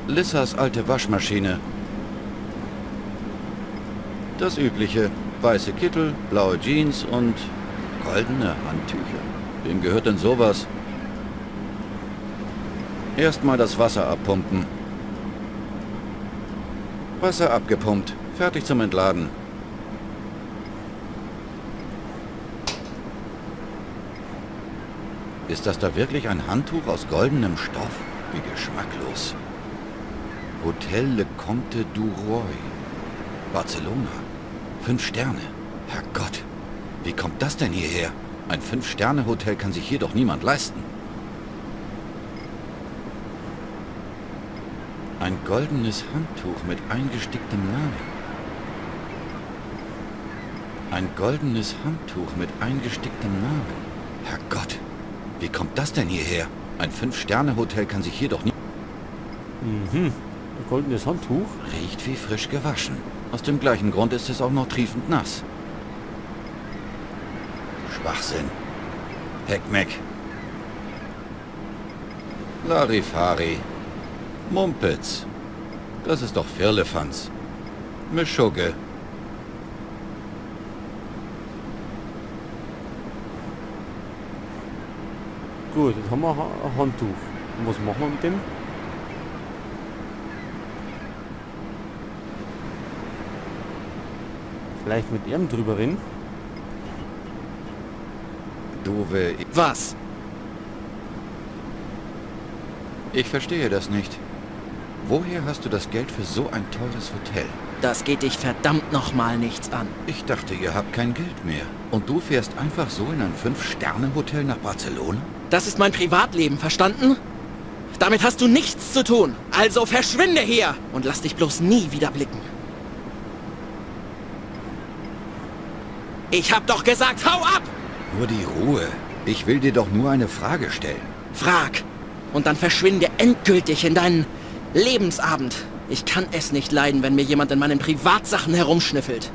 Lissas alte Waschmaschine. Das Übliche. Weiße Kittel, blaue Jeans und goldene Handtücher. Wem gehört denn sowas? Erstmal das Wasser abpumpen. Wasser abgepumpt. Fertig zum Entladen. Ist das da wirklich ein Handtuch aus goldenem Stoff? Wie geschmacklos. Hotel Le Comte du Roy. Barcelona. 5 Sterne. Herrgott, wie kommt das denn hierher? Ein 5-Sterne-Hotel kann sich hier doch niemand leisten. Ein goldenes Handtuch mit eingesticktem Namen. Ein goldenes Handtuch mit eingesticktem Namen. Herrgott, wie kommt das denn hierher? Ein 5-Sterne-Hotel kann sich hier doch nie... Mhm, ein goldenes Handtuch. Riecht wie frisch gewaschen. Aus dem gleichen Grund ist es auch noch triefend nass. Schwachsinn. Heckmeck. Larifari. Mumpitz. Das ist doch Firlefanz. Mischugge. Gut, jetzt haben wir ein Handtuch. Und was machen wir mit dem? Vielleicht mit ihm drüber reden? Duwe. Was? Ich verstehe das nicht. Woher hast du das Geld für so ein teures Hotel? Das geht dich verdammt nochmal nichts an. Ich dachte, ihr habt kein Geld mehr. Und du fährst einfach so in ein 5-Sterne-Hotel nach Barcelona? Das ist mein Privatleben, verstanden? Damit hast du nichts zu tun. Also verschwinde hier und lass dich bloß nie wieder blicken. Ich hab doch gesagt, hau ab! Nur die Ruhe. Ich will dir doch nur eine Frage stellen. Frag. Und dann verschwinde endgültig in deinen Lebensabend. Ich kann es nicht leiden, wenn mir jemand in meinen Privatsachen herumschnüffelt.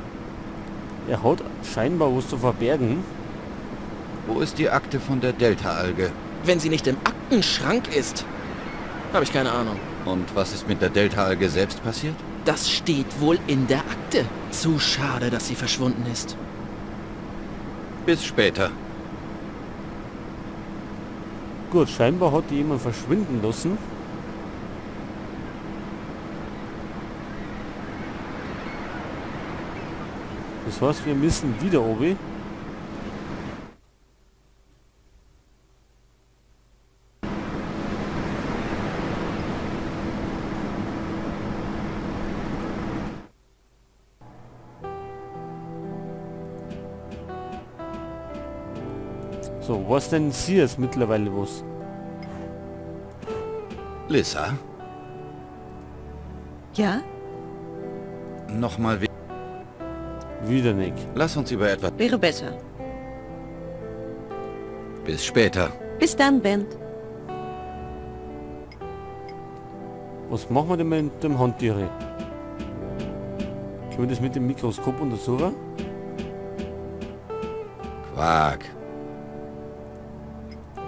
Er hat scheinbar was zu verbergen. Wo ist die Akte von der Delta-Alge? Wenn sie nicht im Aktenschrank ist, habe ich keine Ahnung. Und was ist mit der Delta-Alge selbst passiert? Das steht wohl in der Akte. Zu schade, dass sie verschwunden ist. Bis später. Gut, scheinbar hat die jemand verschwinden lassen. Das heißt, wir müssen wieder oben. So, was denn sie jetzt mittlerweile was? Lissa? Ja? Nochmal wieder nicht. Lass uns über etwas... Wäre besser. Bis später. Bis dann, Bent. Was machen wir denn mit dem Handtiere? Können wir das mit dem Mikroskop untersuchen? Quark.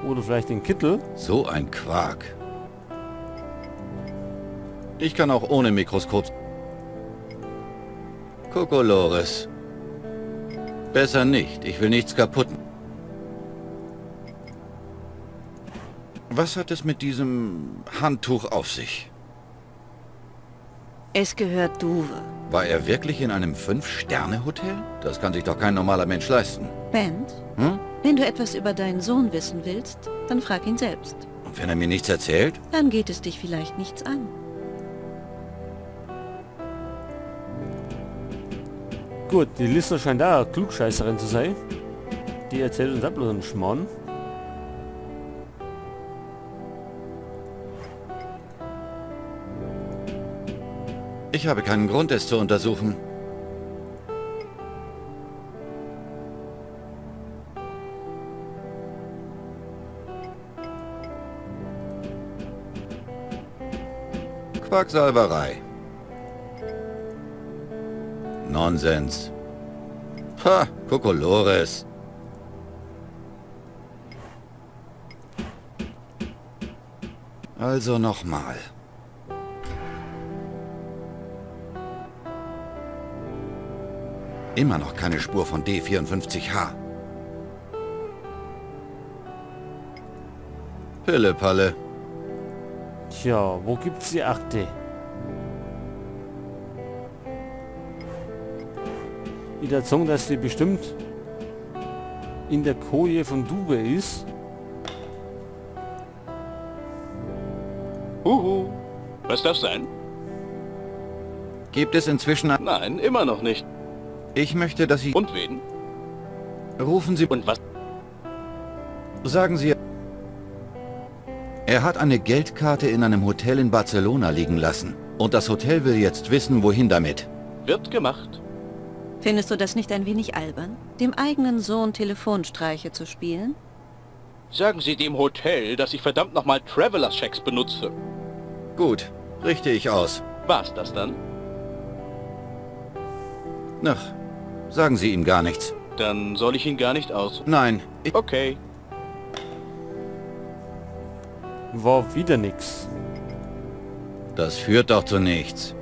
Oder vielleicht den Kittel? So ein Quark. Ich kann auch ohne Mikroskop... Kokolores. Besser nicht. Ich will nichts kaputt. Was hat es mit diesem Handtuch auf sich? Es gehört Duwe. War er wirklich in einem 5-Sterne-Hotel? Das kann sich doch kein normaler Mensch leisten. Bent? Hm? Wenn du etwas über deinen Sohn wissen willst, dann frag ihn selbst. Und wenn er mir nichts erzählt? Dann geht es dich vielleicht nichts an. Gut, die Lissa scheint da eine Klugscheißerin zu sein. Die erzählt uns auch bloß einen Schmarrn. Ich habe keinen Grund, es zu untersuchen. Quacksalberei. Nonsens. Pah, Kokolores. Also nochmal. Immer noch keine Spur von D54H. Pillepalle. Tja, wo gibt's die Akte? Ich würde sagen, dass die bestimmt in der Koje von Duwe ist. Huhu. Was darf sein? Gibt es inzwischen... Nein, immer noch nicht. Ich möchte, dass Sie... Und wen? Rufen Sie... Und was? Sagen Sie... Er hat eine Geldkarte in einem Hotel in Barcelona liegen lassen. Und das Hotel will jetzt wissen, wohin damit. Wird gemacht. Findest du das nicht ein wenig albern, dem eigenen Sohn Telefonstreiche zu spielen? Sagen Sie dem Hotel, dass ich verdammt nochmal Traveler-Checks benutze. Gut, richte ich aus. War's das dann? Ach, sagen Sie ihm gar nichts. Dann soll ich ihn gar nicht aus... Nein. Okay. War wieder nix. Das führt doch zu nichts.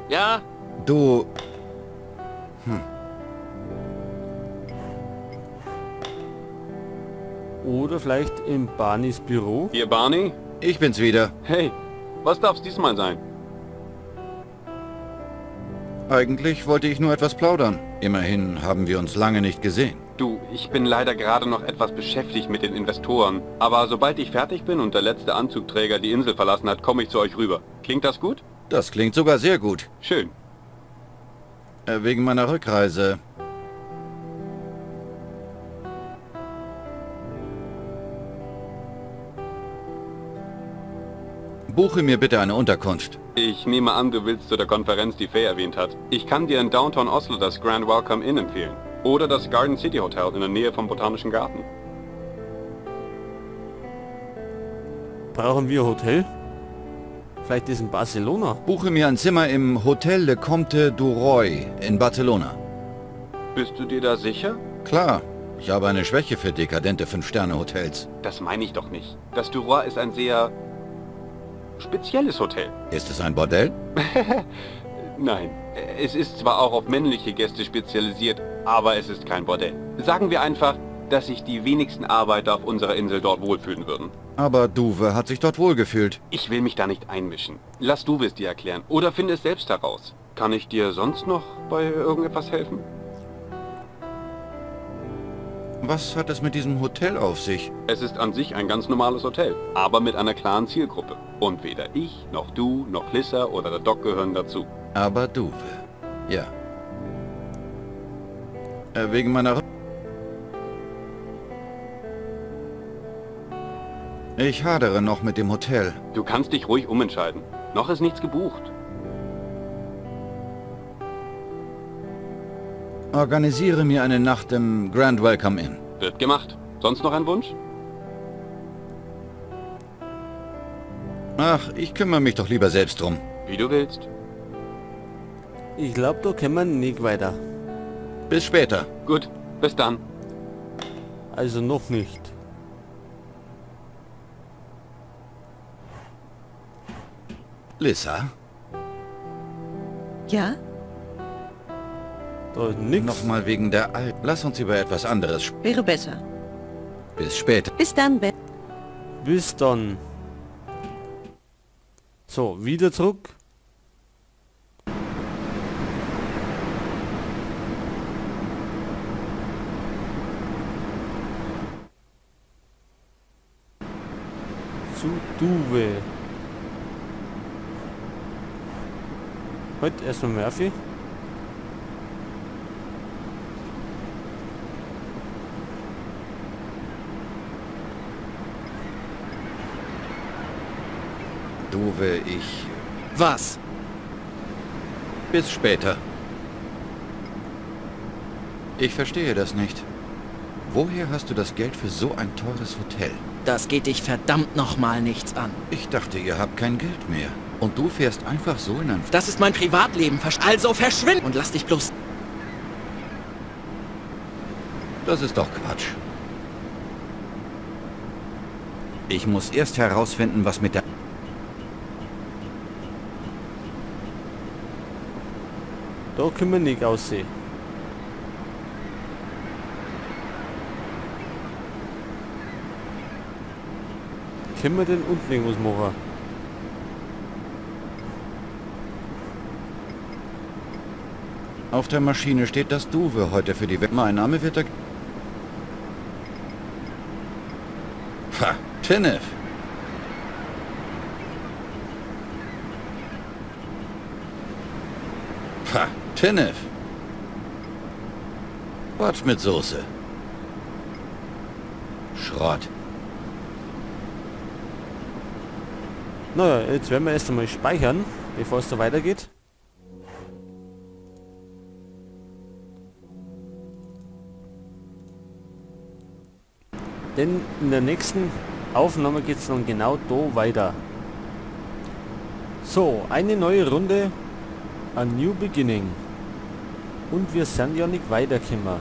Ja? Du... Oder vielleicht in Barneys Büro? Hier, Barney? Ich bin's wieder. Hey, was darf's diesmal sein? Eigentlich wollte ich nur etwas plaudern. Immerhin haben wir uns lange nicht gesehen. Du, ich bin leider gerade noch etwas beschäftigt mit den Investoren. Aber sobald ich fertig bin und der letzte Anzugträger die Insel verlassen hat, komme ich zu euch rüber. Klingt das gut? Das klingt sogar sehr gut. Schön. Wegen meiner Rückreise. Buche mir bitte eine Unterkunft. Ich nehme an, du willst zu der Konferenz, die Faye erwähnt hat. Ich kann dir in Downtown Oslo das Grand Welcome Inn empfehlen. Oder das Garden City Hotel in der Nähe vom Botanischen Garten. Brauchen wir Hotel? Vielleicht ist in Barcelona. Buche mir ein Zimmer im Hotel Le Comte du Roy in Barcelona. Bist du dir da sicher? Klar. Ich habe eine Schwäche für dekadente 5-Sterne-Hotels. Das meine ich doch nicht. Das du Roy ist ein sehr spezielles Hotel. Ist es ein Bordell? Nein. Es ist zwar auch auf männliche Gäste spezialisiert, aber es ist kein Bordell. Sagen wir einfach, dass sich die wenigsten Arbeiter auf unserer Insel dort wohlfühlen würden. Aber Duwe hat sich dort wohlgefühlt. Ich will mich da nicht einmischen. Lass Duwe es dir erklären oder finde es selbst heraus. Kann ich dir sonst noch bei irgendetwas helfen? Was hat es mit diesem Hotel auf sich? Es ist an sich ein ganz normales Hotel, aber mit einer klaren Zielgruppe. Und weder ich, noch du, noch Lissa oder der Doc gehören dazu. Aber Duwe, ja. Wegen meiner... Ich hadere noch mit dem Hotel. Du kannst dich ruhig umentscheiden. Noch ist nichts gebucht. Organisiere mir eine Nacht im Grand Welcome Inn. Wird gemacht. Sonst noch ein Wunsch? Ach, ich kümmere mich doch lieber selbst drum. Wie du willst. Ich glaube, da kommen wir nicht weiter. Bis später. Gut, bis dann. Also noch nicht. Lissa? Ja? Da ist nix. Nochmal wegen der Al... Lass uns über etwas anderes sprechen. Wäre besser. Bis später. Bis dann, Ben. Bis dann. So, wieder zurück. Zu Duwe. Heute erstmal Murphy. Duwe, ich... Was? Bis später. Ich verstehe das nicht. Woher hast du das Geld für so ein teures Hotel? Das geht dich verdammt nochmal nichts an. Ich dachte, ihr habt kein Geld mehr. Und du fährst einfach so in ein... Das ist mein Privatleben. Also verschwind und lass dich bloß... Das ist doch Quatsch. Ich muss erst herausfinden, was mit der... Da können wir nicht aussehen. Können wir denn unten irgendwas machen? Auf der Maschine steht, dass Duwe heute für die Welt. Mein Name wird da... Pah, Tinnef! Pah, Tinnef! Quatsch mit Soße. Schrott. Naja, jetzt werden wir erst einmal speichern, bevor es da weitergeht. Denn in der nächsten Aufnahme geht es dann genau da weiter. So, eine neue Runde, a new beginning. Und wir sind ja nicht weitergekommen.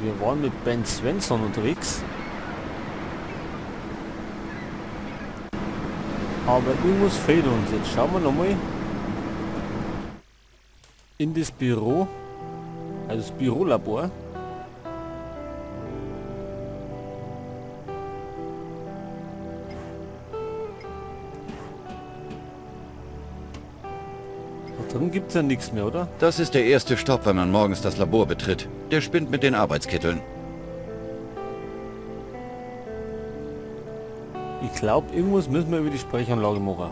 Wir waren mit Ben Svensson unterwegs. Aber irgendwas fehlt uns. Jetzt schauen wir nochmal in das Büro, also das Bürolabor. Da drin gibt es ja nichts mehr, oder? Das ist der erste Stopp, wenn man morgens das Labor betritt. Der spinnt mit den Arbeitskitteln. Ich glaube, irgendwas müssen wir über die Sprechanlage machen.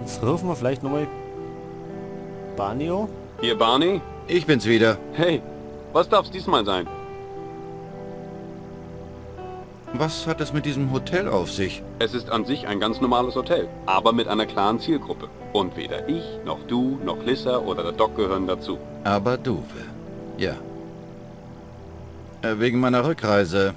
Jetzt rufen wir vielleicht nochmal Barney an. Hier, Barney. Ich bin's wieder. Hey, was darf's diesmal sein? Was hat es mit diesem Hotel auf sich? Es ist an sich ein ganz normales Hotel, aber mit einer klaren Zielgruppe. Und weder ich, noch du, noch Lissa oder der Doc gehören dazu. Aber Duwe, ja. Wegen meiner Rückreise.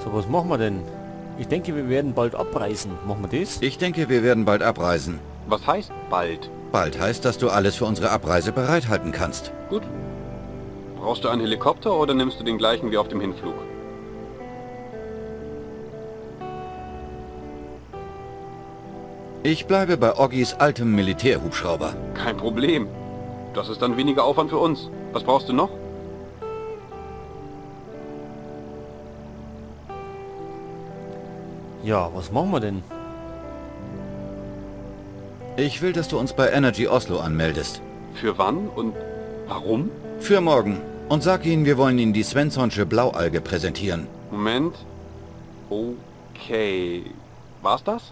So, was machen wir denn? Ich denke, wir werden bald abreisen. Machen wir das? Ich denke, wir werden bald abreisen. Was heißt bald? Bald heißt, dass du alles für unsere Abreise bereithalten kannst. Gut. Brauchst du einen Helikopter oder nimmst du den gleichen wie auf dem Hinflug? Ich bleibe bei Oggis altem Militärhubschrauber. Kein Problem. Das ist dann weniger Aufwand für uns. Was brauchst du noch? Ja, was machen wir denn? Ich will, dass du uns bei Energy Oslo anmeldest. Für wann und warum? Für morgen. Und sag ihnen, wir wollen ihnen die Svenssonsche Blaualge präsentieren. Moment. Okay. War's das?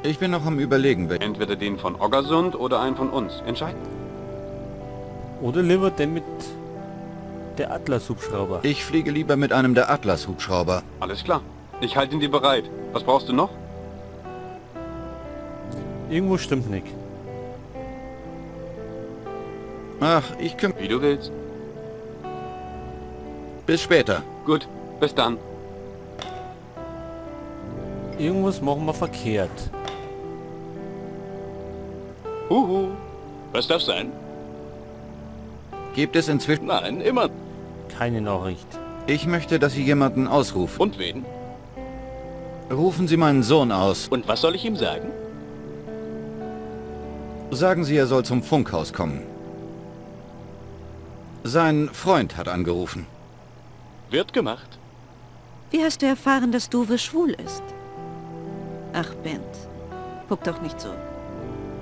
Ich bin noch am Überlegen. Entweder den von Oggersund oder einen von uns. Entscheiden. Oder lieber den mit der Atlas-Hubschrauber. Ich fliege lieber mit einem der Atlas-Hubschrauber. Alles klar. Ich halte ihn dir bereit. Was brauchst du noch? Irgendwo stimmt nicht. Ach, ich kümmere... Wie du willst. Bis später. Gut, bis dann. Irgendwas machen wir verkehrt. Huhu. Was darf sein? Gibt es inzwischen... Nein, immer. Keine Nachricht. Ich möchte, dass Sie jemanden ausrufen. Und wen? Rufen Sie meinen Sohn aus. Und was soll ich ihm sagen? Sagen Sie, er soll zum Funkhaus kommen. Sein Freund hat angerufen. Wird gemacht. Wie hast du erfahren, dass Duwe schwul ist? Ach, Bent, guck doch nicht so.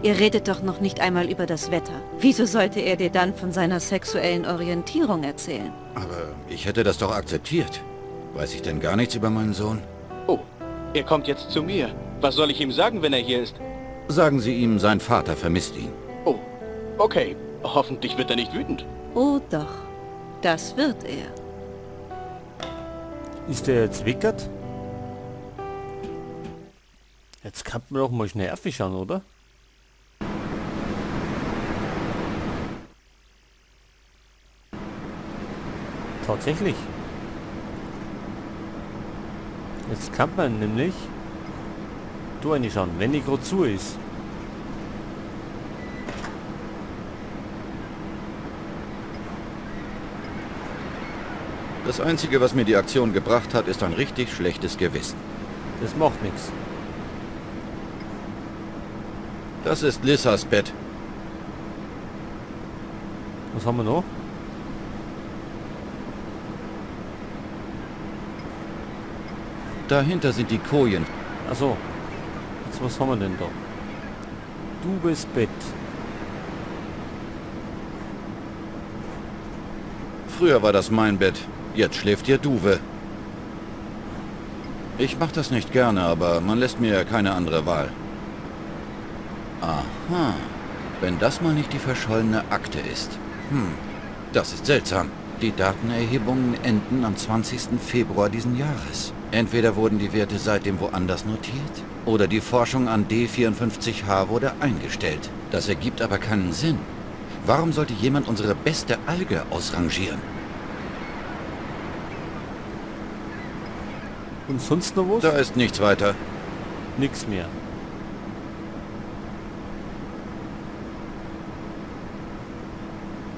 Ihr redet doch noch nicht einmal über das Wetter. Wieso sollte er dir dann von seiner sexuellen Orientierung erzählen? Aber ich hätte das doch akzeptiert. Weiß ich denn gar nichts über meinen Sohn? Oh, er kommt jetzt zu mir. Was soll ich ihm sagen, wenn er hier ist? Sagen Sie ihm, sein Vater vermisst ihn. Oh, okay. Hoffentlich wird er nicht wütend. Oh doch, das wird er. Ist der jetzt wickert? Jetzt kann man doch mal schnell aufschauen, oder? Tatsächlich. Jetzt kann man nämlich da reinschauen, wenn die gerade zu ist. Das Einzige, was mir die Aktion gebracht hat, ist ein richtig schlechtes Gewissen. Das macht nichts. Das ist Lissas Bett. Was haben wir noch? Dahinter sind die Kojen. Achso. Jetzt, was haben wir denn da? Duves Bett. Früher war das mein Bett. Jetzt schläft hier Duve. Ich mach das nicht gerne, aber man lässt mir ja keine andere Wahl. Aha. Wenn das mal nicht die verschollene Akte ist. Das ist seltsam. Die Datenerhebungen enden am 20. Februar diesen Jahres. Entweder wurden die Werte seitdem woanders notiert, oder die Forschung an D54H wurde eingestellt. Das ergibt aber keinen Sinn. Warum sollte jemand unsere beste Alge ausrangieren? Und sonst noch was? Da ist nichts weiter. Nichts mehr.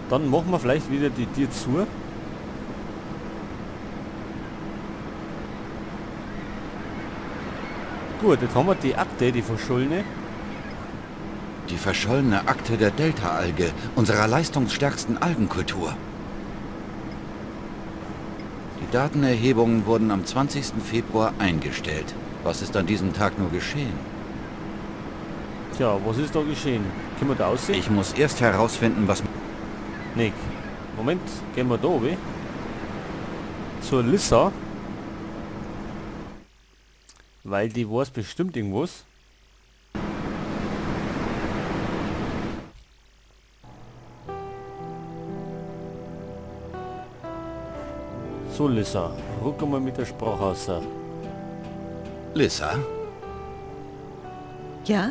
Dann machen wir vielleicht wieder die Tür zu. Gut, jetzt haben wir die Akte, die verschollene. Die verschollene Akte der Delta-Alge, unserer leistungsstärksten Algenkultur. Die Datenerhebungen wurden am 20. Februar eingestellt. Was ist an diesem Tag nur geschehen? Tja, was ist da geschehen? Können wir da aussehen? Ich muss erst herausfinden, was... Nick. Moment, gehen wir da runter. Zur Lissa. Weil die weiß bestimmt irgendwas. So, Lissa, rück mal mit der Sprache raus. Lissa? Ja?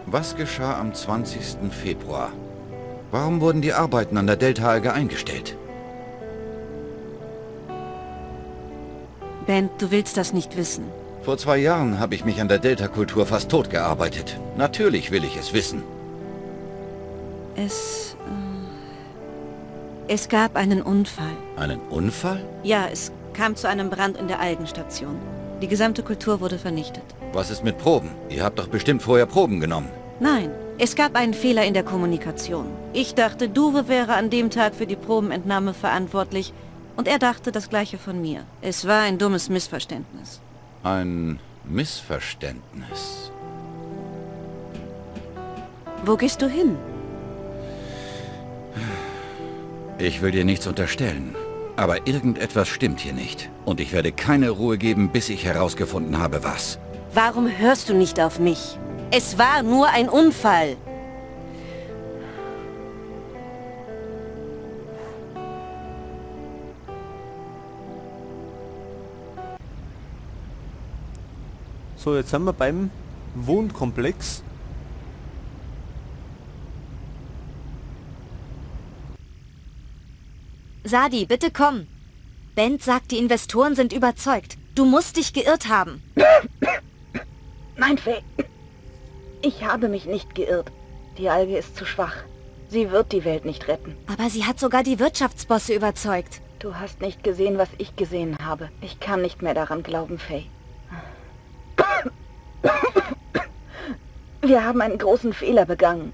Was geschah am 20. Februar? Warum wurden die Arbeiten an der Delta-Alge eingestellt? Bent, du willst das nicht wissen. Vor 2 Jahren habe ich mich an der Delta-Kultur fast totgearbeitet. Natürlich will ich es wissen. Es gab einen Unfall. Einen Unfall? Ja, es kam zu einem Brand in der Algenstation. Die gesamte Kultur wurde vernichtet. Was ist mit Proben? Ihr habt doch bestimmt vorher Proben genommen. Nein, es gab einen Fehler in der Kommunikation. Ich dachte, Duve wäre an dem Tag für die Probenentnahme verantwortlich und er dachte das Gleiche von mir. Es war ein dummes Missverständnis. Ein Missverständnis? Wo gehst du hin? Ich will dir nichts unterstellen, aber irgendetwas stimmt hier nicht. Und ich werde keine Ruhe geben, bis ich herausgefunden habe, was. Warum hörst du nicht auf mich? Es war nur ein Unfall. So, jetzt sind wir beim Wohnkomplex. Sadi, bitte komm. Bent sagt, die Investoren sind überzeugt. Du musst dich geirrt haben. Nein, Faye. Ich habe mich nicht geirrt. Die Alge ist zu schwach. Sie wird die Welt nicht retten. Aber sie hat sogar die Wirtschaftsbosse überzeugt. Du hast nicht gesehen, was ich gesehen habe. Ich kann nicht mehr daran glauben, Faye. Wir haben einen großen Fehler begangen.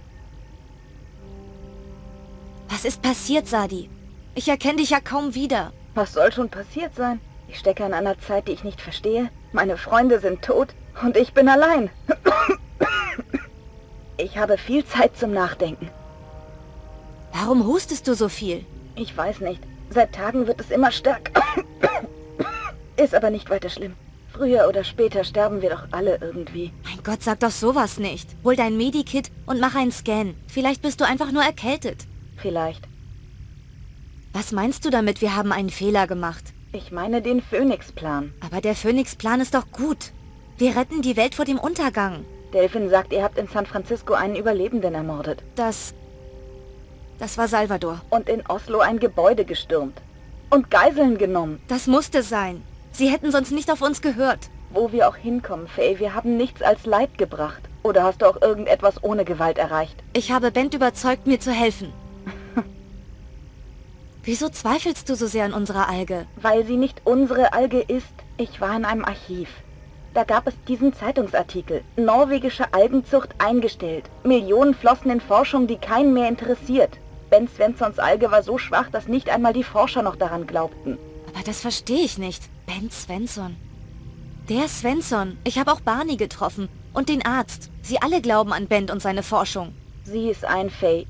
Was ist passiert, Sadi? Ich erkenne dich ja kaum wieder. Was soll schon passiert sein? Ich stecke in einer Zeit, die ich nicht verstehe. Meine Freunde sind tot und ich bin allein. Ich habe viel Zeit zum Nachdenken. Warum hustest du so viel? Ich weiß nicht. Seit Tagen wird es immer stärker. Ist aber nicht weiter schlimm. Früher oder später sterben wir doch alle irgendwie. Mein Gott, sag doch sowas nicht. Hol dein Medikit und mach einen Scan. Vielleicht bist du einfach nur erkältet. Vielleicht. Was meinst du damit, wir haben einen Fehler gemacht? Ich meine den Phoenix-Plan. Aber der Phoenix-Plan ist doch gut. Wir retten die Welt vor dem Untergang. Delfin sagt, ihr habt in San Francisco einen Überlebenden ermordet. Das war Salvador. Und in Oslo ein Gebäude gestürmt. Und Geiseln genommen. Das musste sein. Sie hätten sonst nicht auf uns gehört. Wo wir auch hinkommen, Faye, wir haben nichts als Leid gebracht. Oder hast du auch irgendetwas ohne Gewalt erreicht? Ich habe Bent überzeugt, mir zu helfen. Wieso zweifelst du so sehr an unserer Alge? Weil sie nicht unsere Alge ist. Ich war in einem Archiv. Da gab es diesen Zeitungsartikel. Norwegische Algenzucht eingestellt. Millionen flossen in Forschung, die keinen mehr interessiert. Ben Svenssons Alge war so schwach, dass nicht einmal die Forscher noch daran glaubten. Aber das verstehe ich nicht. Ben Svensson. Der Svensson. Ich habe auch Barney getroffen. Und den Arzt. Sie alle glauben an Bent und seine Forschung. Sieh es ein, Faye.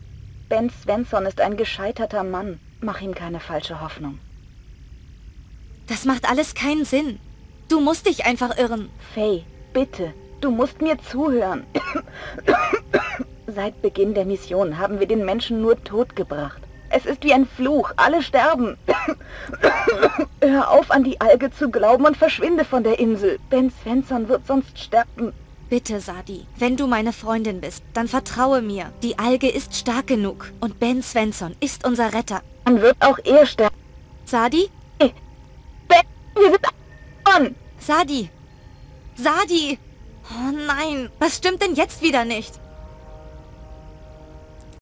Ben Svensson ist ein gescheiterter Mann. Mach ihm keine falsche Hoffnung. Das macht alles keinen Sinn. Du musst dich einfach irren. Faye, bitte. Du musst mir zuhören. Seit Beginn der Mission haben wir den Menschen nur tot gebracht. Es ist wie ein Fluch. Alle sterben. Hör auf, an die Alge zu glauben und verschwinde von der Insel. Ben Svensson wird sonst sterben. Bitte, Sadi, wenn du meine Freundin bist, dann vertraue mir. Die Alge ist stark genug und Ben Svensson ist unser Retter. Dann wird auch er sterben. Sadi? Ben, wir sind an. Sadi! Sadi! Oh nein, was stimmt denn jetzt wieder nicht?